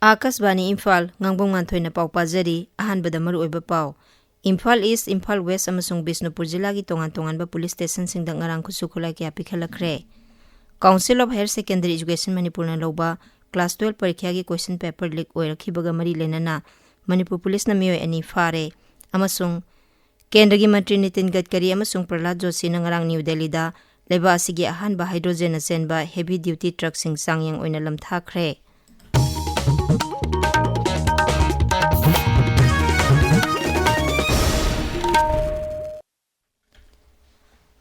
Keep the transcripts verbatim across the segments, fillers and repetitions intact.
ꯑꯥꯀꯥꯁꯕꯥꯅꯤ ꯏꯝꯐꯥꯜ, ꯉꯥꯡꯕꯝ ꯉꯥꯟꯊꯣꯏꯅ ꯄꯥꯎ ꯄꯥꯖꯔꯤ꯫ ꯑꯍꯥꯟꯕꯗ ꯃꯔꯨꯑꯣꯏꯕ ꯄꯥꯎ꯫ ꯏꯝꯐꯥꯜ ꯏꯁ, ꯏꯝꯐꯥꯜ ꯋꯦꯁ ꯑꯃꯁꯨꯡ ꯕꯤꯁꯅꯨꯄꯨꯔ ꯖꯤꯂꯥꯒꯤ ꯇꯣꯉꯥꯟ ꯇꯣꯉꯥꯟꯕ ꯄꯨꯂꯤꯁ ꯁ꯭ꯇꯦꯁꯟꯁꯤꯡꯗ ꯉꯔꯥꯡ ꯈꯨꯠꯁꯨ ꯈꯨꯠꯂꯥꯏ ꯀꯌꯥ ꯄꯤꯈꯠꯂꯛꯈ꯭ꯔꯦ꯫ Council of Higher Secondary Education ꯃꯅꯤꯄꯨꯔꯅ ꯂꯧꯕ class twelve ꯄꯔꯤꯈ꯭ꯌꯥꯒꯤ question paper leak ꯑꯣꯏꯔꯛꯈꯤꯕꯒ ꯃꯔꯤ ꯂꯩꯅꯅ ꯃꯅꯤꯄꯨꯔ ꯄꯨꯂꯤꯁꯅ ꯃꯤꯑꯣꯏ ꯑꯅꯤ ꯐꯥꯔꯦ꯫ ꯑꯃꯁꯨꯡ ꯀꯦꯟꯗ꯭ꯔꯒꯤ ꯃꯟꯇ꯭ꯔꯤ ꯅꯤꯇꯤꯟ ꯒꯗꯀꯔꯤ ꯑꯃꯁꯨꯡ ꯄ꯭ꯔꯍꯂꯥꯗ ꯖꯣꯁꯤꯅ ꯉꯔꯥꯡ ꯅ꯭ꯌꯨ ꯗꯦꯜꯂꯤꯗ ꯂꯩꯕꯥꯛ ꯑꯁꯤꯒꯤ ꯑꯍꯥꯟꯕ ꯍꯥꯏꯗ꯭ꯔꯣꯖꯦꯟꯅ ꯆꯦꯟꯕ heavy duty truckꯁꯤꯡ ꯆꯥꯡꯌꯦꯡ ꯑꯣꯏꯅ ꯂꯝꯊꯥꯈ꯭ꯔꯦ꯫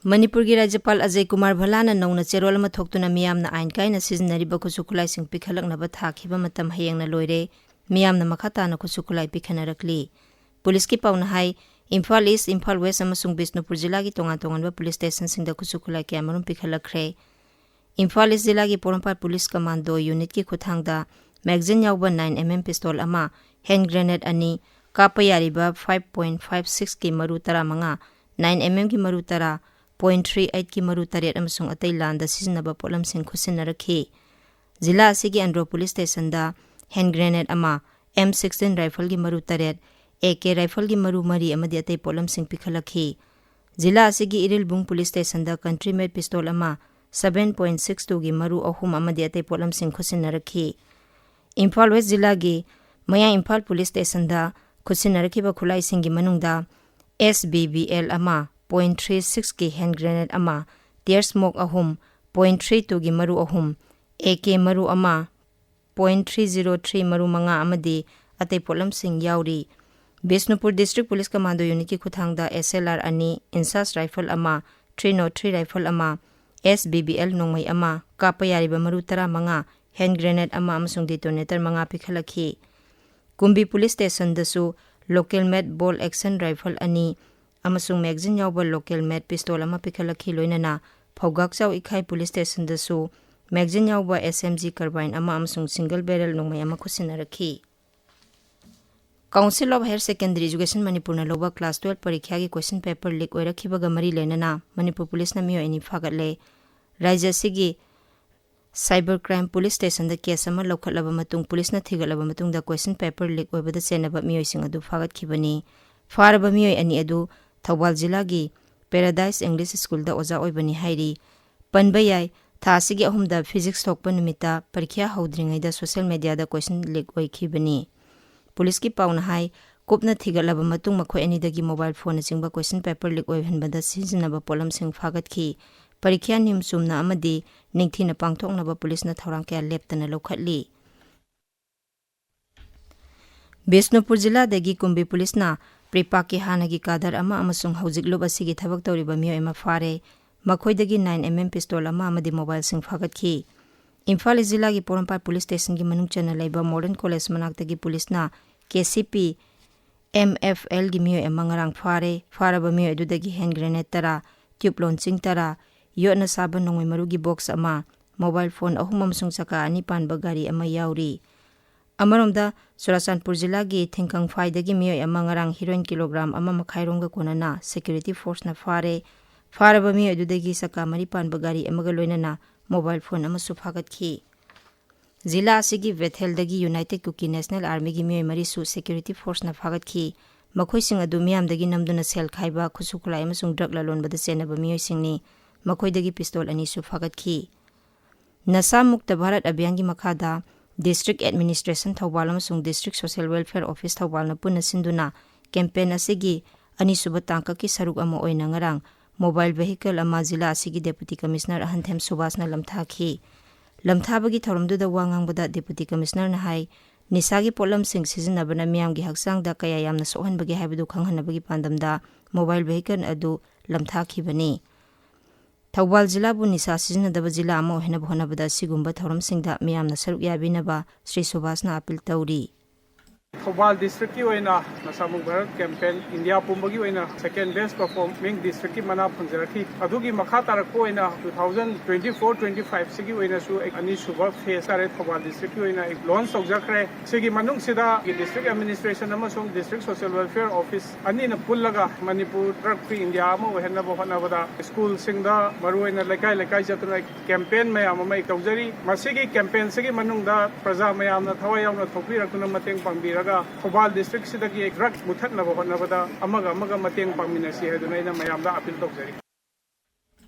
ꯃꯅꯤꯄꯨꯔꯒꯤ ꯔꯥꯖ꯭ꯌꯄꯥꯜ ꯑꯖꯌ ꯀꯨꯃꯥꯔ ꯚꯜꯂꯥꯅ ꯅꯧꯅ ꯆꯦꯔꯣꯜ ꯑꯃ ꯊꯣꯛꯇꯨꯅ ꯃꯤꯌꯥꯝꯅ ꯑꯥꯏꯟ ꯀꯥꯏꯅ ꯁꯤꯖꯤꯟꯅꯔꯤꯕ ꯈꯨꯠꯁꯨ ꯈꯨꯠꯂꯥꯏꯁꯤꯡ ꯄꯤꯈꯠꯂꯛꯅꯕ ꯊꯥꯈꯤꯕ ꯃꯇꯝ ꯍꯌꯦꯡꯅ ꯂꯣꯏꯔꯦ꯫ ꯃꯤꯌꯥꯝꯅ ꯃꯈꯥ ꯇꯥꯅ ꯈꯨꯠꯁꯨ ꯈꯨꯠꯂꯥꯏ ꯄꯤꯈꯠꯅꯔꯛꯂꯤ꯫ ꯄꯨꯂꯤꯁꯀꯤ ꯄꯥꯎꯅ ꯍꯥꯏ, ꯏꯝꯐꯥꯜ ꯏꯁ, ꯏꯝꯐꯥꯜ ꯋꯦꯁ ꯑꯃꯁꯨꯡ ꯕꯤꯁꯅꯨꯄꯨꯔ ꯖꯤꯂꯥꯒꯤ ꯇꯣꯉꯥꯟ ꯇꯣꯉꯥꯟꯕ ꯄꯨꯂꯤꯁ ꯁ꯭ꯇꯦꯁꯟꯁꯤꯡꯗ ꯈꯨꯠꯁꯨ ꯈꯨꯠꯂꯥꯏ ꯀꯌꯥꯃꯔꯨꯝ ꯄꯤꯈꯠꯂꯛꯈ꯭ꯔꯦ꯫ ꯏꯝꯐꯥꯜ ꯏꯁ ꯖꯤꯂꯥꯒꯤ ꯄꯣꯔꯣꯝꯄꯥꯠ ꯄꯨꯂꯤꯁ ꯀꯃꯥꯟꯗꯣ ꯌꯨꯅꯤꯠꯀꯤ ꯈꯨꯠꯊꯥꯡꯗ magazine ꯌꯥꯎꯕ nine M M pistol ꯑꯃ, hand grenade ꯑꯅꯤ, ꯀꯥꯞꯄ ꯌꯥꯔꯤꯕ five point five sixꯀꯤ ꯃꯔꯨ ꯇꯔꯥꯃꯉꯥ, nine M Mꯒꯤ ꯃꯔꯨ ꯇꯔꯥ, point three eightꯀꯤ ꯃꯔꯨ ꯇꯔꯦꯠ ꯑꯃꯁꯨꯡ ꯑꯇꯩ ꯂꯥꯟꯗ ꯁꯤꯖꯤꯟꯅꯕ ꯄꯣꯠꯂꯝꯁꯤꯡ ꯈꯨꯠꯁꯤꯟꯅꯔꯛꯈꯤ꯫ ꯖꯤꯂꯥ ꯑꯁꯤꯒꯤ ꯑꯟꯗ꯭ꯔꯣ ꯄꯨꯂꯤꯁ ꯁ꯭ꯇꯦꯁꯟꯗ hand grenade ꯑꯃ, M sixteen rifleꯒꯤ ꯃꯔꯨ ꯇꯔꯦꯠ, AK rifleꯒꯤ ꯃꯔꯨ ꯃꯔꯤ ꯑꯃꯗꯤ ꯑꯇꯩ ꯄꯣꯠꯂꯝꯁꯤꯡ ꯄꯤꯈꯠꯂꯛꯈꯤ꯫ ꯖꯤꯂꯥ ꯑꯁꯤꯒꯤ ꯏꯔꯤꯜꯕꯨꯡ ꯄꯨꯂꯤꯁ ꯁ꯭ꯇꯦꯁꯟꯗ country made pistol ꯑꯃ, seven point six twoꯒꯤ ꯃꯔꯨ ꯑꯍꯨꯝ ꯑꯃꯗꯤ ꯑꯇꯩ ꯄꯣꯠꯂꯝꯁꯤꯡ ꯈꯨꯠꯁꯤꯟꯅꯔꯛꯈꯤ꯫ ꯏꯝꯐꯥꯜ ꯋꯦꯁ ꯖꯤꯂꯥꯒꯤ ꯃꯌꯥꯡ ꯏꯝꯐꯥꯜ ꯄꯨꯂꯤꯁ ꯁ꯭ꯇꯦꯁꯟꯗ ꯈꯨꯠꯁꯤꯟꯅꯔꯛꯈꯤꯕ ꯈꯨꯠꯂꯥꯏꯁꯤꯡꯒꯤ ꯃꯅꯨꯡꯗ S B B L ꯑꯃ, point three sixꯀꯤ hand grenade ꯑꯃ, tear smoke ꯑꯍꯨꯝ, point three twoꯒꯤ ꯃꯔꯨ ꯑꯍꯨꯝ, AK ꯃꯔꯨ ꯑꯃ, point three zero three ꯃꯔꯨ ꯃꯉꯥ ꯑꯃꯗꯤ ꯑꯇꯩ ꯄꯣꯠꯂꯝꯁꯤꯡ ꯌꯥꯎꯔꯤ꯫ ꯕꯤꯁꯅꯨꯄꯨꯔ District Police Commando Unitꯀꯤ ꯈꯨꯠꯊꯥꯡꯗ S L R ꯑꯅꯤ, INSAS rifle ꯑꯃ, three nought three rifle ꯑꯃ, S B B L ꯅꯣꯡꯃꯩ ꯑꯃ, ꯀꯥꯞꯄ ꯌꯥꯔꯤꯕ ꯃꯔꯨ ꯇꯔꯥꯃꯉꯥ, hand grenade ꯑꯃ ꯑꯃꯁꯨꯡ detonator ꯃꯉꯥ ꯄꯤꯈꯠꯂꯛꯈꯤ꯫ ꯀꯨꯝꯕꯤ police ꯁ꯭ꯇꯦꯁꯟꯗꯁꯨ local made bolt action rifle ꯑꯅꯤ ꯑꯃꯁꯨꯡ magazine ꯌꯥꯎꯕ local made pistol ꯑꯃ ꯄꯤꯈꯠꯂꯛꯈꯤ, ꯂꯣꯏꯅꯅ ꯐꯧꯒꯥꯛꯆꯥꯎ ꯏꯈꯥꯏ ꯄꯨꯂꯤꯁ ꯁ꯭ꯇꯦꯁꯟꯗꯁꯨ magazine ꯌꯥꯎꯕ S M G carbine ꯑꯃ ꯑꯃꯁꯨꯡ single barrel ꯅꯣꯡꯃꯩ ꯑꯃ ꯈꯨꯠꯁꯤꯟꯅꯔꯛꯈꯤ꯫ Council of Higher Secondary Education ꯃꯅꯤꯄꯨꯔꯅ ꯂꯧꯕ class twelve ꯄꯔꯤꯈ꯭ꯌꯥꯒꯤ question paper leak ꯑꯣꯏꯔꯛꯈꯤꯕꯒ ꯃꯔꯤ ꯂꯩꯅꯅ ꯃꯅꯤꯄꯨꯔ ꯄꯨꯂꯤꯁꯅ ꯃꯤꯑꯣꯏ ꯑꯅꯤ ꯐꯥꯒꯠꯂꯦ꯫ ꯔꯥꯖ꯭ꯌ ꯑꯁꯤꯒꯤ Cyber Crime Police Stationꯗ case ꯑꯃ ꯂꯧꯈꯠꯂꯕ ꯃꯇꯨꯡ, ꯄꯨꯂꯤꯁꯅ ꯊꯤꯒꯠꯂꯕ ꯃꯇꯨꯡꯗ question paper leak ꯑꯣꯏꯕꯗ ꯆꯦꯟꯅꯕ ꯃꯤꯑꯣꯏꯁꯤꯡ ꯑꯗꯨ ꯐꯥꯒꯠꯈꯤꯕꯅꯤ꯫ ꯐꯥꯔꯕ ꯃꯤꯑꯣꯏ ꯑꯅꯤ ꯑꯗꯨ ꯊꯧꯕꯥꯜ ꯖꯤꯂꯥꯒꯤ Paradise English Schoolꯗ ꯑꯣꯖꯥ ꯑꯣꯏꯕꯅꯤ ꯍꯥꯏꯔꯤ꯫ ꯄꯟꯕ ꯌꯥꯏ, ꯊꯥ ꯑꯁꯤꯒꯤ ꯑꯍꯨꯝꯗ physics ꯊꯣꯛꯄ ꯅꯨꯃꯤꯠꯇ ꯄꯔꯤꯈ꯭ꯌꯥ ꯍꯧꯗ꯭ꯔꯤꯉꯩꯗ social mediaꯗ question leak ꯑꯣꯏꯈꯤꯕꯅꯤ꯫ ꯄꯨꯂꯤꯁꯀꯤ ꯄꯥꯎꯅ ꯍꯥꯏ, ꯀꯨꯞꯅ ꯊꯤꯒꯠꯂꯕ ꯃꯇꯨꯡ ꯃꯈꯣꯏ ꯑꯅꯤꯗꯒꯤ mobile phoneꯅꯆꯤꯡꯕ question paper leak ꯑꯣꯏꯍꯟꯕꯗ ꯁꯤꯖꯤꯟꯅꯕ ꯄꯣꯠꯂꯝꯁꯤꯡ ꯐꯥꯒꯠꯈꯤ꯫ ꯄꯔꯤꯈ꯭ꯌꯥ ꯅꯤꯌꯝ ꯆꯨꯝꯅ ꯑꯃꯗꯤ ꯅꯤꯡꯊꯤꯅ ꯄꯥꯡꯊꯣꯛꯅꯕ ꯄꯨꯂꯤꯁꯅ ꯊꯧꯔꯥꯡ ꯀꯌꯥ ꯂꯦꯞꯇꯅ ꯂꯧꯈꯠꯂꯤ꯫ ꯕꯤꯁꯅꯨꯄꯨꯔ ꯖꯤꯂꯥꯗꯒꯤ ꯀꯨꯝꯕꯤ ꯄꯨꯂꯤꯁꯅ ꯄ꯭ꯔꯤꯄꯥꯛꯀꯤ ꯍꯥꯟꯅꯒꯤ ꯀꯥꯗꯔ ꯑꯃ ꯑꯃꯁꯨꯡ ꯍꯧꯖꯤꯛ ꯂꯨꯞ ꯑꯁꯤꯒꯤ ꯊꯕꯛ ꯇꯧꯔꯤꯕ ꯃꯤꯑꯣꯏ ꯑꯃ ꯐꯥꯔꯦ꯫ ꯃꯈꯣꯏꯗꯒꯤ nine M M pistol ꯑꯃ ꯑꯃꯗꯤ mobileꯁꯤꯡ ꯐꯥꯒꯠꯈꯤ꯫ ꯏꯝꯐꯥꯜ ꯏꯁ ꯖꯤꯂꯥꯒꯤ ꯄꯣꯔꯣꯝꯄꯥꯠ ꯄꯨꯂꯤꯁ ꯁ꯭ꯇꯦꯁꯟꯒꯤ ꯃꯅꯨꯡ ꯆꯟꯅ ꯂꯩꯕ Modern College ꯃꯅꯥꯛꯇꯒꯤ ꯄꯨꯂꯤꯁꯅ K C P M F Lꯒꯤ ꯃꯤꯑꯣꯏ ꯑꯃ ꯉꯔꯥꯡ ꯐꯥꯔꯦ꯫ ꯐꯥꯔꯕ ꯃꯤꯑꯣꯏ ꯑꯗꯨꯗꯒꯤ hand grenade ꯇꯔꯥ, tube launching ꯇꯔꯥ, ꯌꯣꯠꯅ ꯁꯥꯕ ꯅꯣꯡꯃꯩ ꯃꯔꯨꯒꯤ box ꯑꯃ, mobile phone ꯑꯍꯨꯝ ꯑꯃꯁꯨꯡ ꯆꯀꯥ ꯑꯅꯤ ꯄꯥꯟꯕ ꯒꯥꯔꯤ ꯑꯃ ꯌꯥꯎꯔꯤ꯫ ꯑꯃꯔꯣꯝꯗ, ꯆꯨꯔꯥꯆꯥꯟꯄꯨꯔ ꯖꯤꯂꯥꯒꯤ ꯊꯤꯡꯈꯪꯐꯥꯏꯗꯒꯤ ꯃꯤꯑꯣꯏ ꯑꯃ ꯉꯔꯥꯡ heroin kilogram ꯑꯃ ꯃꯈꯥꯏꯔꯣꯝꯒ ꯀꯣꯟꯅꯅ security forceꯅ ꯐꯥꯔꯦ꯫ ꯐꯥꯔꯕ ꯃꯤꯑꯣꯏ ꯑꯗꯨꯗꯒꯤ ꯆꯀꯥ ꯃꯔꯤ ꯄꯥꯟꯕ ꯒꯥꯔꯤ ꯑꯃꯒ ꯂꯣꯏꯅꯅ mobile phone ꯑꯃꯁꯨ ꯐꯥꯒꯠꯈꯤ꯫ ꯖꯤꯂꯥ ꯑꯁꯤꯒꯤ ꯕꯦꯊꯦꯜꯗꯒꯤ United Kuki National Armyꯒꯤ ꯃꯤꯑꯣꯏ ꯃꯔꯤꯁꯨ security forceꯅ ꯐꯥꯒꯠꯈꯤ꯫ ꯃꯈꯣꯏꯁꯤꯡ ꯑꯗꯨ ꯃꯤꯌꯥꯝꯗꯒꯤ ꯅꯝꯗꯨꯅ ꯁꯦꯜ ꯈꯥꯏꯕ, ꯈꯨꯠꯁꯨ ꯈꯨꯠꯂꯥꯏ ꯑꯃꯁꯨꯡ drug ꯂꯂꯣꯟꯕꯗ ꯆꯦꯟꯅꯕ ꯃꯤꯑꯣꯏꯁꯤꯡꯅꯤ꯫ ꯃꯈꯣꯏꯗꯒꯤ pistol ꯑꯅꯤꯁꯨ ꯐꯥꯒꯠꯈꯤ꯫ ꯅꯁꯥ ꯃꯨꯛꯇ ꯚꯥꯔꯠ ꯑꯚꯤꯌꯥꯟꯒꯤ ꯃꯈꯥꯗ District Administration ꯊꯧꯕꯥꯜ ꯑꯃꯁꯨꯡ District Social Welfare Office ꯊꯧꯕꯥꯜꯅ ꯄꯨꯟꯅ ꯁꯤꯟꯗꯨꯅ campaign ꯑꯁꯤꯒꯤ ꯑꯅꯤꯁꯨꯕ ꯇꯥꯡꯀꯛꯀꯤ ꯁꯔꯨꯛ ꯑꯃ ꯑꯣꯏꯅ ꯉꯔꯥꯡ mobile vehicle ꯑꯃ ꯖꯤꯂꯥ ꯑꯁꯤꯒꯤ Deputy Commissioner ꯑꯍꯟꯊꯦꯝ ꯁꯨꯕꯥꯁꯅ ꯂꯝꯊꯥꯈꯤ꯫ ꯂꯝꯊꯥꯕꯒꯤ ꯊꯧꯔꯝꯗꯨꯗ ꯋꯥ ꯉꯥꯡꯕꯗ Deputy Commissionerꯅ ꯍꯥꯏ, ꯅꯤꯁꯥꯒꯤ ꯄꯣꯠꯂꯝꯁꯤꯡ ꯁꯤꯖꯤꯟꯅꯕꯅ ꯃꯤꯌꯥꯝꯒꯤ ꯍꯛꯆꯥꯡꯗ ꯀꯌꯥ ꯌꯥꯝꯅ ꯁꯣꯛꯍꯟꯕꯒꯦ ꯍꯥꯏꯕꯗꯨ ꯈꯪꯍꯟꯅꯕꯒꯤ ꯄꯥꯟꯗꯝꯗ mobile vehicle ꯑꯗꯨ ꯂꯝꯊꯥꯈꯤꯕꯅꯤ꯫ ꯊꯧꯕꯥꯜ ꯖꯤꯂꯥꯕꯨ ꯅꯤꯁꯥ ꯁꯤꯖꯤꯟꯅꯗꯕ ꯖꯤꯂꯥ ꯑꯃ ꯑꯣꯏꯍꯟꯅꯕ ꯍꯣꯠꯅꯕꯗ ꯑꯁꯤꯒꯨꯝꯕ ꯊꯧꯔꯝꯁꯤꯡꯗ ꯃꯤꯌꯥꯝꯅ ꯁꯔꯨꯛ ꯌꯥꯕꯤꯅꯕ ꯁ꯭ꯔꯤ ꯁꯨꯕꯥꯁꯅ appeal ꯇꯧꯔꯤ꯫ ꯊꯧꯕꯥꯜ ꯗꯤꯁꯇ꯭ꯔꯤꯛꯀꯤ ꯑꯣꯏꯅ ꯅꯁꯥꯃꯨꯛ ꯚꯥꯔꯠ ꯀꯦꯝꯄꯦꯟ ꯏꯟꯗꯤꯌꯥ ꯄꯨꯝꯕꯒꯤ ꯑꯣꯏꯅ ꯁꯦꯀꯦꯟ ꯕꯦꯁ ꯄꯔꯐꯣꯔꯃꯤꯡ ꯗꯤꯁꯇ꯭ꯔꯤꯛꯀꯤ ꯃꯅꯥ ꯐꯪꯖꯔꯛꯈꯤ꯫ ꯑꯗꯨꯒꯤ ꯃꯈꯥ ꯇꯥꯔꯛꯄ ꯑꯣꯏꯅ two thousand twenty four twenty ꯐꯥꯏꯚꯁꯤꯒꯤ ꯑꯣꯏꯅꯁꯨ ꯑꯅꯤꯁꯨꯕ ꯐꯦꯁ ꯍꯥꯏꯇꯥꯔꯦ, ꯊꯧꯕꯥꯜ ꯗꯤꯁꯇ꯭ꯔꯤꯛꯀꯤ ꯑꯣꯏꯅ ꯂꯣꯟꯁ ꯇꯧꯖꯈ꯭ꯔꯦ꯫ ꯁꯤꯒꯤ ꯃꯅꯨꯡꯁꯤꯗ ꯗꯤꯁꯇ꯭ꯔꯤꯛ ꯑꯦꯗꯃꯤꯅꯤꯁꯇ꯭ꯔꯦꯁꯟ ꯑꯃꯁꯨꯡ ꯗꯤꯁꯇ꯭ꯔꯤꯛ ꯁꯣꯁꯤꯌꯦꯜ ꯋꯦꯜꯐꯤꯌꯔ ꯑꯣꯐꯤꯁ ꯑꯅꯤꯅ ꯄꯨꯜꯂꯒ ꯃꯅꯤꯄꯨꯔ ꯗ꯭ꯔꯒ ꯐ꯭ꯔꯤ ꯏꯟꯗꯤꯌꯥ ꯑꯃ ꯑꯣꯏꯍꯟꯅꯕ ꯍꯣꯠꯅꯕꯗ ꯁ꯭ꯀꯨꯜꯁꯤꯡꯗ ꯃꯔꯨꯑꯣꯏꯅ ꯂꯩꯀꯥꯏ ꯂꯩꯀꯥꯏ ꯆꯠꯇꯨꯅ ꯀꯦꯝꯄꯦꯟ ꯃꯌꯥꯝ ꯑꯃ ꯇꯧꯖꯔꯤ꯫ ꯃꯁꯤꯒꯤ ꯀꯦꯝꯄꯦꯟꯁꯤꯒꯤ ꯃꯅꯨꯡꯗ ꯄ꯭ꯔꯖꯥ ꯃꯌꯥꯝꯅ ꯊꯋꯥꯏ ꯌꯥꯎꯅ ꯊꯣꯛꯄꯤꯔꯛꯇꯨꯅ ꯃꯇꯦꯡ ꯄꯥꯡꯕꯤꯔꯒ ꯊꯧꯕꯥꯜ ꯗꯤꯁꯇ꯭ꯔꯤꯛꯁꯤꯗꯒꯤ ꯗ꯭ꯔꯒ ꯃꯨꯊꯠꯅꯕ ꯍꯣꯠꯅꯕꯗ ꯑꯃꯒ ꯑꯃꯒ ꯃꯇꯦꯡ ꯄꯥꯡꯃꯤꯟꯅꯁꯤ ꯍꯥꯏꯗꯨꯅ ꯑꯩꯅ ꯃꯌꯥꯝꯗ ꯑꯄꯤꯜ ꯇꯧꯖꯔꯤ꯫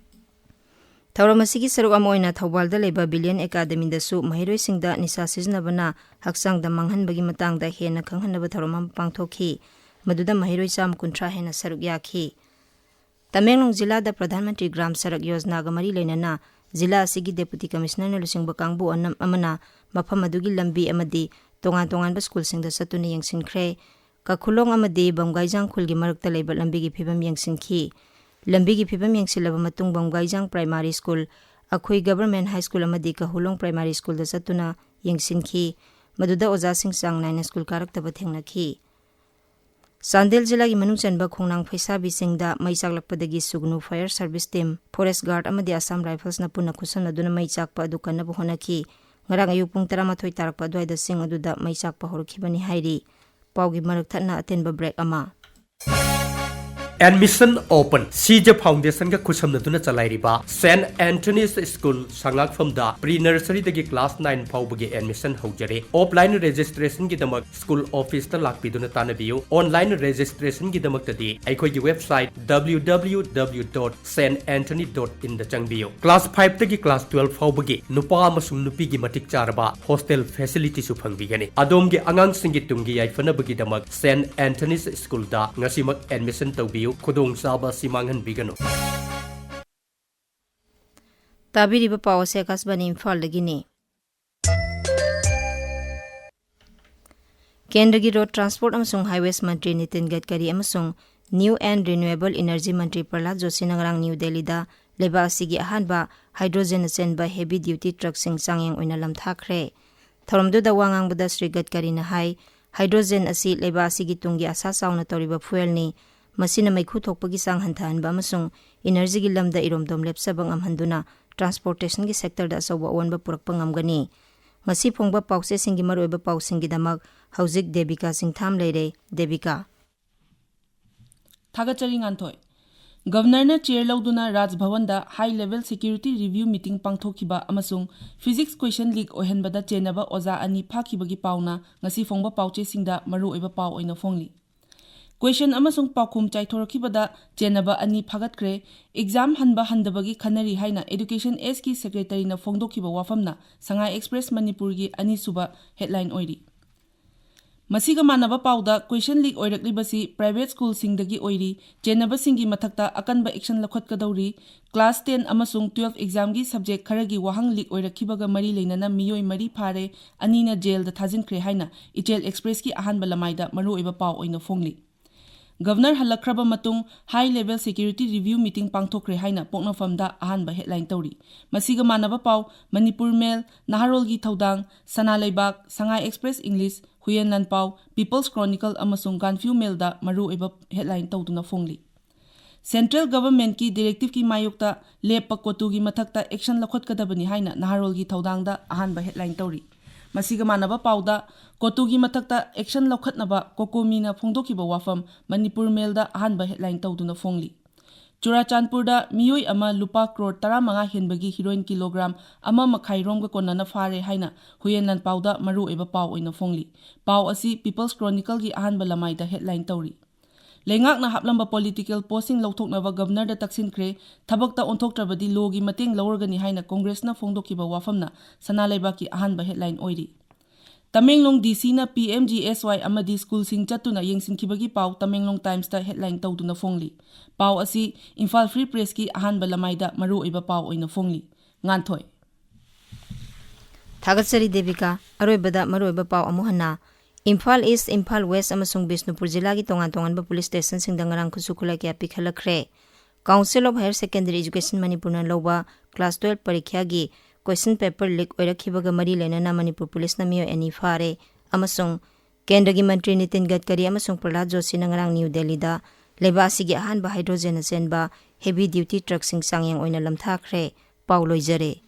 ꯊꯧꯔꯝ ꯑꯁꯤꯒꯤ ꯁꯔꯨꯛ ꯑꯃ ꯑꯣꯏꯅ ꯊꯧꯕꯥꯜꯗ ꯂꯩꯕ ꯕꯤꯂꯤꯌꯟ ꯑꯦꯀꯥꯗꯃꯤꯗꯁꯨ ꯃꯍꯩꯔꯣꯏꯁꯤꯡꯗ ꯅꯤꯁꯥ ꯁꯤꯖꯤꯟꯅꯕꯅ ꯍꯛꯆꯥꯡꯗ ꯃꯥꯡꯍꯟꯕꯒꯤ ꯃꯇꯥꯡꯗ ꯍꯦꯟꯅ ꯈꯪꯍꯟꯅꯕ ꯊꯧꯔꯝ ꯑꯃ ꯄꯥꯡꯊꯣꯛꯈꯤ꯫ ꯃꯗꯨꯗ ꯃꯍꯩꯔꯣꯏ ꯆꯥꯝꯃ ꯀꯨꯟꯊ꯭ꯔꯥ ꯍꯦꯟꯅ ꯁꯔꯨꯛ ꯌꯥꯈꯤ꯫ ꯇꯃꯦꯡꯂꯣꯡ ꯖꯤꯂꯥꯗ ꯄ꯭ꯔꯙꯥꯟ ꯃꯟꯇ꯭ꯔꯤ ꯒ꯭ꯔꯥꯝ ꯁꯔꯛ ꯌꯣꯖꯅꯥꯒ ꯃꯔꯤ ꯂꯩꯅꯅ ꯖꯤꯂꯥ ꯑꯁꯤꯒꯤ ꯗꯦꯄꯨꯇꯤ ꯀꯃꯤꯁꯅꯔꯅ ꯂꯨꯆꯤꯡꯕ ꯀꯥꯡꯕꯨ ꯑꯅꯝ-, ꯑꯃꯅ ꯃꯐꯝ ꯑꯗꯨꯒꯤ ꯂꯝꯕꯤ ꯑꯃꯗꯤ ꯇꯣꯉꯥꯟ ꯇꯣꯉꯥꯟꯕ ꯁ꯭ꯀꯨꯜꯁꯤꯡꯗ ꯆꯠꯇꯨꯅ ꯌꯦꯡꯁꯤꯟꯈ꯭ꯔꯦ꯫ ꯀꯈꯨꯂꯣꯡ ꯑꯃꯗꯤ ꯕꯝꯒꯥꯏꯖꯥꯡ ꯈꯨꯜꯒꯤ ꯃꯔꯛꯇ ꯂꯩꯕ ꯂꯝꯕꯤꯒꯤ ꯐꯤꯕꯝ ꯌꯦꯡꯁꯤꯟꯈꯤ꯫ ꯂꯝꯕꯤꯒꯤ ꯐꯤꯕꯝ ꯌꯦꯡꯁꯤꯜꯂꯕ ꯃꯇꯨꯡ ꯕꯝꯒꯥꯏꯖꯥꯡ ꯄ꯭ꯔꯥꯏꯃꯥꯔꯤ ꯁ꯭ꯀꯨꯜ, ꯑꯈꯨꯏ ꯒꯚꯔꯟꯃꯦꯟꯠ ꯍꯥꯏ ꯁ꯭ꯀꯨꯜ ꯑꯃꯗꯤ ꯀꯍꯨꯂꯣꯡ ꯄ꯭ꯔꯥꯏꯃꯥꯔꯤ ꯁ꯭ꯀꯨꯜꯗ ꯆꯠꯇꯨꯅ ꯌꯦꯡꯁꯤꯟꯈꯤ꯫ ꯃꯗꯨꯗ ꯑꯣꯖꯥꯁꯤꯡ ꯆꯥꯡ ꯅꯥꯏꯅ ꯁ꯭ꯀꯨꯜ ꯀꯥꯔꯛꯇꯕ ꯊꯦꯡꯅꯈꯤ꯫ ꯆꯥꯟꯗꯦꯜ ꯖꯤꯂꯥꯒꯤ ꯃꯅꯨꯡ ꯆꯟꯕ ꯈꯣꯡꯅꯥꯡ ꯐꯩꯁꯥꯕꯤꯁꯤꯡꯗ ꯃꯩ ꯆꯥꯛꯂꯛꯄꯗꯒꯤ ꯁꯨꯒꯅꯨ ꯐꯥꯌꯔ ꯁꯔꯚꯤꯁ ꯇꯤꯝ, ꯐꯣꯔꯦꯁ ꯒꯥꯔꯗ ꯑꯃꯗꯤ ꯑꯁꯥꯝ ꯔꯥꯏꯐꯜꯁꯅ ꯄꯨꯟꯅ ꯈꯨꯠꯁꯝꯅꯗꯨꯅ ꯃꯩ ꯆꯥꯛꯄ ꯑꯗꯨ ꯀꯟꯅꯕ ꯍꯣꯠꯅꯈꯤ꯫ ꯉꯔꯥꯡ ꯑꯌꯨꯛ ꯄꯨꯡ ꯇꯔꯥꯃꯥꯊꯣꯏ ꯇꯥꯔꯛꯄ ꯑꯗꯨꯋꯥꯏꯗ ꯆꯤꯡ ꯑꯗꯨꯗ ꯃꯩ ꯆꯥꯛꯄ ꯍꯧꯔꯛꯈꯤꯕꯅꯤ ꯍꯥꯏꯔꯤ꯫ ꯄꯥꯎꯒꯤ ꯃꯔꯛ ꯊꯠꯅ ꯑꯇꯦꯟꯕ ꯕ꯭ꯔꯦꯛ ꯑꯃ꯫ Admission open, ꯁꯤꯖ ꯐꯥꯎꯟꯗꯦꯁꯟꯒ ꯈꯨꯠꯁꯝꯅꯗꯨꯅ ꯆꯂꯥꯏꯔꯤꯕ ꯁꯦꯟꯠ ꯑꯦꯟꯊꯅꯤꯁ ꯁ꯭ꯀꯨꯜ ꯁꯉꯥꯛꯐꯝꯗ ꯄ꯭ꯔꯤ ꯅꯔꯁꯔꯤꯗꯒꯤ ꯀ꯭ꯂꯥꯁ ꯅꯥꯏꯟ ꯐꯥꯎꯕꯒꯤ ꯑꯦꯗꯃꯤꯁꯟ ꯍꯧꯖꯔꯦ꯫ ꯑꯣꯐꯂꯥꯏꯟ ꯔꯦꯖꯤꯁꯇ꯭ꯔꯦꯁꯟꯒꯤꯗꯃꯛ ꯁ꯭ꯀꯨꯜ ꯑꯣꯐꯤꯁꯇ ꯂꯥꯛꯄꯤꯗꯨꯅ ꯇꯥꯟꯅꯕꯤꯌꯨ꯫ ꯑꯣꯟꯂꯥꯏꯟ ꯔꯦꯖꯤꯁꯇ꯭ꯔꯦꯁꯟꯒꯤꯗꯃꯛꯇꯗꯤ ꯑꯩꯈꯣꯏꯒꯤ website W W W dot saint anthony dot in ꯗ ꯆꯪꯕꯤꯌꯨ꯫ ꯀ꯭ꯂꯥꯁ ꯐꯥꯏꯚꯇꯒꯤ ꯀ꯭ꯂꯥꯁ ꯇꯨꯋꯦꯜꯐ ꯐꯥꯎꯕꯒꯤ ꯅꯨꯄꯥ ꯑꯃꯁꯨꯡ ꯅꯨꯄꯤꯒꯤ ꯃꯇꯤꯛ ꯆꯥꯔꯕ ꯍꯣꯁꯇꯦꯜ ꯐꯦꯁꯤꯂꯤꯇꯤꯁꯨ ꯐꯪꯕꯤꯒꯅꯤ꯫ ꯑꯗꯣꯝꯒꯤ ꯑꯉꯥꯡꯁꯤꯡꯒꯤ ꯇꯨꯡꯒꯤ ꯌꯥꯏꯐꯅꯕꯒꯤꯗꯃꯛ ꯁꯦꯟꯠ ꯑꯦꯟꯊꯅꯤꯁ ꯁ꯭ꯀꯨꯜꯗ ꯉꯁꯤꯃꯛ ꯑꯦꯗꯃꯤꯁꯟ ꯇꯧꯕꯤꯌꯨ꯫ ꯈꯨꯗꯣꯡꯆꯥꯕ ꯑꯁꯤ ꯃꯥꯡꯍꯟꯕꯤꯒꯅꯨ꯫ ꯇꯥꯕꯤꯔꯤꯕ ꯄꯥꯎ ꯑꯁꯤ ꯑꯀꯥꯁꯕꯥꯅꯤ ꯏꯝꯐꯥꯜꯗꯒꯤꯅꯤ꯫ ꯀꯦꯟꯗ꯭ꯔꯒꯤ ꯔꯣꯗ ꯇ꯭ꯔꯥꯟꯁꯄꯣꯔꯠ ꯑꯃꯁꯨꯡ ꯍꯥꯏꯋꯦꯁ ꯃꯟꯇ꯭ꯔꯤ ꯅꯤꯇꯤꯟ ꯒꯗꯀꯔꯤ ꯑꯃꯁꯨꯡ ꯅ꯭ꯌꯨ ꯑꯦꯟ ꯔꯤꯅ꯭ꯌꯨꯑꯦꯕꯜ ꯏꯅꯔꯖꯤ ꯃꯟꯇ꯭ꯔꯤ ꯄ꯭ꯔꯍꯂꯥꯗ ꯖꯣꯁꯤꯅ ꯉꯔꯥꯡ ꯅ꯭ꯌꯨ ꯗꯦꯜꯂꯤꯗ ꯂꯩꯕꯥꯛ ꯑꯁꯤꯒꯤ ꯑꯍꯥꯟꯕ ꯍꯥꯏꯗ꯭ꯔꯣꯖꯦꯟꯅ ꯆꯦꯟꯕ ꯍꯦꯚꯤ ꯗ꯭ꯌꯨꯇꯤ ꯇ꯭ꯔꯛꯁꯤꯡ ꯆꯥꯡꯌꯦꯡ ꯑꯣꯏꯅ ꯂꯝꯊꯥꯈ꯭ꯔꯦ꯫ ꯊꯧꯔꯝꯗꯨꯗ ꯋꯥ ꯉꯥꯡꯕꯗ ꯁ꯭ꯔꯤ ꯒꯗꯀꯔꯤꯅ ꯍꯥꯏ, ꯍꯥꯏꯗ꯭ꯔꯣꯖꯦꯟ ꯑꯁꯤ ꯂꯩꯕꯥꯛ ꯑꯁꯤꯒꯤ ꯇꯨꯡꯒꯤ ꯑꯥꯁꯥ ꯆꯥꯎꯅ ꯇꯧꯔꯤꯕ ꯐ꯭ꯌꯨꯑꯦꯜꯅꯤ꯫ ꯃꯁꯤꯅ ꯃꯩꯈꯨ ꯊꯣꯛꯄꯒꯤ ꯆꯥꯡ ꯍꯟꯊꯍꯟꯕ ꯑꯃꯁꯨꯡ ꯏꯅꯔꯖꯤꯒꯤ ꯂꯝꯗ ꯏꯔꯣꯝꯗꯣꯝ ꯂꯦꯞꯆꯕ ꯉꯝꯍꯟꯗꯨꯅ ꯇ꯭ꯔꯥꯟꯁꯄꯣꯔꯇꯦꯁꯟꯒꯤ ꯁꯦꯛꯇꯔꯗ ꯑꯆꯧꯕ ꯑꯑꯣꯟꯕ ꯄꯨꯔꯛꯄ ꯉꯝꯒꯅꯤ꯫ ꯉꯁꯤ ꯐꯣꯡꯕ ꯄꯥꯎꯆꯦꯁꯤꯡꯒꯤ ꯃꯔꯨꯑꯣꯏꯕ ꯄꯥꯎꯁꯤꯡꯒꯤꯗꯃꯛ ꯍꯧꯖꯤꯛ ꯗꯦꯕꯤꯀꯥ ꯆꯤꯡꯊꯥꯝ ꯂꯩꯔꯦ꯫ ꯗꯦꯕꯤꯀꯥ꯫ ꯊꯥꯒꯠꯆꯔꯤ ꯉꯥꯟꯊꯣꯏ꯫ ꯒꯕꯅꯔꯅ ꯆꯦꯌꯔ ꯂꯧꯗꯨꯅ ꯔꯥꯖ ꯚꯋꯟꯗ ꯍꯥꯏ ꯂꯦꯚꯦꯜ ꯁꯦꯀ꯭ꯌꯨꯔꯤꯇꯤ ꯔꯤꯚ꯭ꯌꯨ ꯃꯤꯇꯤꯡ ꯄꯥꯡꯊꯣꯛꯈꯤꯕ ꯑꯃꯁꯨꯡ ꯐꯤꯖꯤꯛꯁ ꯀ꯭ꯋꯦꯁꯟ ꯂꯤꯛ ꯑꯣꯏꯍꯟꯕꯗ ꯆꯦꯟꯅꯕ ꯑꯣꯖꯥ ꯑꯅꯤ ꯐꯥꯈꯤꯕꯒꯤ ꯄꯥꯎꯅ ꯉꯁꯤ ꯐꯣꯡꯕ ꯄꯥꯎꯆꯦꯁꯤꯡꯗ ꯃꯔꯨꯑꯣꯏꯕ ꯄꯥꯎ ꯑꯣꯏꯅ ꯐꯣꯡꯂꯤ꯫ ꯀ꯭ꯋꯦꯁꯟ ꯑꯃꯁꯨꯡ ꯄꯥꯎꯈꯨꯝ ꯆꯥꯏꯊꯣꯔꯛꯈꯤꯕꯗ ꯆꯦꯟꯅꯕ ꯑꯅꯤ ꯐꯥꯒꯠꯈ꯭ꯔꯦ꯫ ꯑꯦꯛꯖꯥꯝ ꯍꯟꯕ ꯍꯟꯗꯕꯒꯤ ꯈꯟꯅꯔꯤ ꯍꯥꯏꯅ ꯑꯦꯗꯨꯀꯦꯁꯟ ꯑꯦꯖꯀꯤ ꯁꯦꯀ꯭ꯔꯦꯇꯔꯤꯅ ꯐꯣꯡꯗꯣꯛꯈꯤꯕ ꯋꯥꯐꯝꯅ ꯁꯉꯥꯏ ꯑꯦꯛꯁꯄ꯭ꯔꯦꯁ ꯃꯅꯤꯄꯨꯔꯒꯤ ꯑꯅꯤꯁꯨꯕ ꯍꯦꯗꯂꯥꯏꯟ ꯑꯣꯏꯔꯤ꯫ ꯃꯁꯤꯒ ꯃꯥꯟꯅꯕ ꯄꯥꯎꯗ ꯀ꯭ꯋꯦꯁꯟ ꯂꯤꯛ ꯑꯣꯏꯔꯛꯂꯤꯕꯁꯤ ꯄ꯭ꯔꯥꯏꯚꯦꯠ ꯁ꯭ꯀꯨꯜꯁꯤꯡꯗꯒꯤ ꯑꯣꯏꯔꯤ꯫ ꯆꯦꯟꯅꯕꯁꯤꯡꯒꯤ ꯃꯊꯛꯇ ꯑꯀꯟꯕ ꯑꯦꯛꯁꯟ ꯂꯧꯈꯠꯀꯗꯧꯔꯤ꯫ ꯀ꯭ꯂꯥꯁ ꯇꯦꯟ ꯑꯃꯁꯨꯡ ꯇꯨꯋꯦꯜꯐ ꯑꯦꯛꯖꯥꯝꯒꯤ ꯁꯕꯖꯦꯛ ꯈꯔꯒꯤ ꯋꯥꯍꯪ ꯂꯤꯛ ꯑꯣꯏꯔꯛꯈꯤꯕꯒ ꯃꯔꯤ ꯂꯩꯅꯅ ꯃꯤꯑꯣꯏ ꯃꯔꯤ ꯐꯥꯔꯦ, ꯑꯅꯤꯅ ꯖꯦꯜꯗ ꯊꯥꯖꯤꯟꯈ꯭ꯔꯦ ꯍꯥꯏꯅ ꯏꯆꯦꯜ ꯑꯦꯛꯁꯄ꯭ꯔꯦꯁꯀꯤ ꯑꯍꯥꯟꯕ ꯂꯃꯥꯏꯗ ꯃꯔꯨꯑꯣꯏꯕ ꯄꯥꯎ ꯑꯣꯏꯅ ꯐꯣꯡꯂꯤ꯫ ꯒꯕꯅꯔ ꯍꯜꯂꯛꯈ꯭ꯔꯕ ꯃꯇꯨꯡ ꯍꯥꯏ ꯂꯦꯚꯦꯜ ꯁꯦꯀ꯭ꯌꯨꯔꯤꯇꯤ ꯔꯤꯚ꯭ꯌꯨ ꯃꯤꯇꯤꯡ ꯄꯥꯡꯊꯣꯛꯈ꯭ꯔꯦ ꯍꯥꯏꯅ ꯄꯣꯛꯅꯐꯝꯗ ꯑꯍꯥꯟꯕ ꯍꯦꯗꯂꯥꯏꯟ ꯇꯧꯔꯤ꯫ ꯃꯁꯤꯒ ꯃꯥꯟꯅꯕ ꯄꯥꯎ ꯃꯅꯤꯄꯨꯔ ꯃꯦꯜ, ꯅꯍꯥꯔꯣꯜꯒꯤ ꯊꯧꯗꯥꯡ, ꯁꯅꯥ ꯂꯩꯕꯥꯛ, ꯁꯉꯥꯏ ꯑꯦꯛꯁꯄ꯭ꯔꯦꯁ ꯏꯪꯂꯤꯁ, ꯍꯨꯌꯦꯟ ꯂꯥꯟꯄꯥꯎ, ꯄꯤꯄꯜꯁ ꯀ꯭ꯔꯣꯅꯤꯀꯜ ꯑꯃꯁꯨꯡ ꯒꯥꯟꯐ꯭ꯌꯨ ꯃꯦꯜꯗ ꯃꯔꯨꯑꯣꯏꯕ ꯍꯦꯗꯂꯥꯏꯟ ꯇꯧꯗꯨꯅ ꯐꯣꯡꯂꯤ꯫ ꯁꯦꯟꯇ꯭ꯔꯦꯜ ꯒꯚꯔꯟꯃꯦꯟꯠꯀꯤ ꯗꯤꯔꯦꯛꯇꯤꯚꯀꯤ ꯃꯥꯌꯣꯛꯇ ꯂꯦꯞꯄ ꯀꯣꯇꯨꯒꯤ ꯃꯊꯛꯇ ꯑꯦꯛꯁꯟ ꯂꯧꯈꯠꯀꯗꯕꯅꯤ ꯍꯥꯏꯅ ꯅꯍꯥꯔꯣꯜꯒꯤ ꯊꯧꯗꯥꯡꯗ ꯑꯍꯥꯟꯕ ꯍꯦꯗꯂꯥꯏꯟ ꯇꯧꯔꯤ꯫ ꯃꯁꯤꯒ ꯃꯥꯟꯅꯕ ꯄꯥꯎꯗ ꯀꯣꯇꯨꯒꯤ ꯃꯊꯛꯇ ꯑꯦꯛꯁꯟ ꯂꯧꯈꯠꯅꯕ ꯀꯣꯀꯣꯃꯤꯅ ꯐꯣꯡꯗꯣꯛꯈꯤꯕ ꯋꯥꯐꯝ ꯃꯅꯤꯄꯨꯔ ꯃꯦꯜꯗ ꯑꯍꯥꯟꯕ ꯍꯦꯗꯂꯥꯏꯟ ꯇꯧꯗꯨꯅ ꯐꯣꯡꯂꯤ꯫ ꯆꯨꯔꯥꯆꯥꯟꯄꯨꯔꯗ ꯃꯤꯑꯣꯏ ꯑꯃ ꯂꯨꯄꯥ ꯀ꯭ꯔꯣꯔ ꯇꯔꯥꯃꯉꯥ ꯍꯦꯟꯕꯒꯤ ꯍꯤꯔꯣꯏꯟ ꯀꯤꯂꯣꯒ꯭ꯔꯥꯝ ꯑꯃ ꯃꯈꯥꯏ ꯔꯣꯝꯒ ꯀꯣꯟꯅꯅ ꯐꯥꯔꯦ ꯍꯥꯏꯅ ꯍꯨꯌꯦꯟ ꯂꯥꯟꯄꯥꯎꯗ ꯃꯔꯨꯑꯣꯏꯕ ꯄꯥꯎ ꯑꯣꯏꯅ ꯐꯣꯡꯂꯤ꯫ ꯄꯥꯎ ꯑꯁꯤ ꯄꯤꯄꯜꯁ ꯀ꯭ꯔꯣꯅꯤꯀꯜꯒꯤ ꯑꯍꯥꯟꯕ ꯂꯃꯥꯏꯗ ꯍꯦꯗꯂꯥꯏꯟ ꯇꯧꯔꯤ꯫ ꯂꯩꯉꯥꯛꯅ ꯍꯥꯞꯂꯝꯕ ꯄꯣꯂꯤꯇꯤꯀꯦꯜ ꯄꯣꯁꯁꯤꯡ ꯂꯧꯊꯣꯛꯅꯕ ꯒꯕꯅꯔꯗ ꯇꯛꯁꯤꯟꯈ꯭ꯔꯦ, ꯊꯕꯛꯇ ꯑꯣꯟꯊꯣꯛꯇ꯭ꯔꯕꯗꯤ ꯂꯣꯒꯤ ꯃꯇꯦꯡ ꯂꯧꯔꯒꯅꯤ ꯍꯥꯏꯅ ꯀꯣꯡꯒ꯭ꯔꯦꯁꯅ ꯐꯣꯡꯗꯣꯛꯈꯤꯕ ꯋꯥꯐꯝꯅ ꯁꯅꯥ ꯂꯩꯕꯥꯛꯀꯤ ꯑꯍꯥꯟꯕ ꯍꯦꯗꯂꯥꯏꯟ ꯑꯣꯏꯔꯤ꯫ ꯇꯃꯦꯡꯂꯣꯡ ꯗꯤ ꯁꯤꯅ ꯄꯤ ꯑꯦꯝ ꯖꯤ ꯑꯦꯁ ꯋꯥꯏ ꯑꯃꯗꯤ ꯁ꯭ꯀꯨꯜꯁꯤꯡ ꯆꯠꯇꯨꯅ ꯌꯦꯡꯁꯤꯟꯈꯤꯕꯒꯤ ꯄꯥꯎ ꯇꯃꯦꯡꯂꯣꯡ ꯇꯥꯏꯝꯁꯇ ꯍꯦꯗꯂꯥꯏꯟ ꯇꯧꯗꯨꯅ ꯐꯣꯡꯂꯤ꯫ ꯄꯥꯎ ꯑꯁꯤ ꯏꯝꯐꯥꯜ ꯐ꯭ꯔꯤ ꯄ꯭ꯔꯦꯁꯀꯤ ꯑꯍꯥꯟꯕ ꯂꯃꯥꯏꯗ ꯃꯔꯨꯑꯣꯏꯕ ꯄꯥꯎ ꯑꯣꯏꯅ ꯐꯣꯡꯂꯤ꯫ ꯉꯥꯟꯊꯣꯏ꯫ ꯊꯥꯒꯠꯆꯔꯤ ꯗꯦꯕꯤꯀꯥ꯫ ꯑꯔꯣꯏꯕꯗ ꯃꯔꯨꯑꯣꯏꯕ ꯄꯥꯎ ꯑꯃꯨꯛ ꯍꯟꯅ꯫ ꯏꯝꯐꯥꯜ ꯏꯁ, ꯏꯝꯐꯥꯜ ꯋꯦꯁ ꯑꯃꯁꯨꯡ ꯕꯤꯁꯅꯨꯄꯨꯔ ꯖꯤꯂꯥꯒꯤ ꯇꯣꯉꯥꯟ ꯇꯣꯉꯥꯟꯕ ꯄꯨꯂꯤꯁ ꯁ꯭ꯇꯦꯁꯟꯁꯤꯡꯗ ꯉꯔꯥꯡ ꯈꯨꯠꯁꯨ ꯈꯨꯠꯂꯥꯏ ꯀꯌꯥ ꯄꯤꯈꯠꯂꯛꯈ꯭ꯔꯦ꯫ Council of Higher Secondary Education ꯃꯅꯤꯄꯨꯔꯅ ꯂꯧꯕ ꯀ꯭ꯂꯥꯁ ꯇꯨꯋꯦꯜꯐ ꯄꯔꯤꯈ꯭ꯌꯥꯒꯤ ꯀ꯭ꯋꯦꯁꯟ ꯄꯦꯄꯔ ꯂꯤꯛ ꯑꯣꯏꯔꯛꯈꯤꯕꯒ ꯃꯔꯤ ꯂꯩꯅꯅ ꯃꯅꯤꯄꯨꯔ ꯄꯨꯂꯤꯁꯅ ꯃꯤꯑꯣꯏ ꯑꯅꯤ ꯐꯥꯔꯦ ꯑꯃꯁꯨꯡ ꯀꯦꯟꯗ꯭ꯔꯒꯤ ꯃꯟꯇ꯭ꯔꯤ ꯅꯤꯇꯤꯟ ꯒꯗꯀꯔꯤ ꯑꯃꯁꯨꯡ ꯄ꯭ꯔꯍꯂꯥꯗ ꯖꯣꯁꯤꯅ ꯉꯔꯥꯡ ꯅ꯭ꯌꯨ ꯗꯦꯜꯂꯤꯗ ꯂꯩꯕꯥꯛ ꯑꯁꯤꯒꯤ ꯑꯍꯥꯟꯕ ꯍꯥꯏꯗ꯭ꯔꯣꯖꯦꯟꯅ ꯆꯦꯟꯕ heavy duty truckꯁꯤꯡ ꯆꯥꯡꯌꯦꯡ ꯑꯣꯏꯅ ꯂꯝꯊꯥꯈ꯭ꯔꯦ꯫ ꯄꯥꯎ ꯂꯣꯏꯖꯔꯦ꯫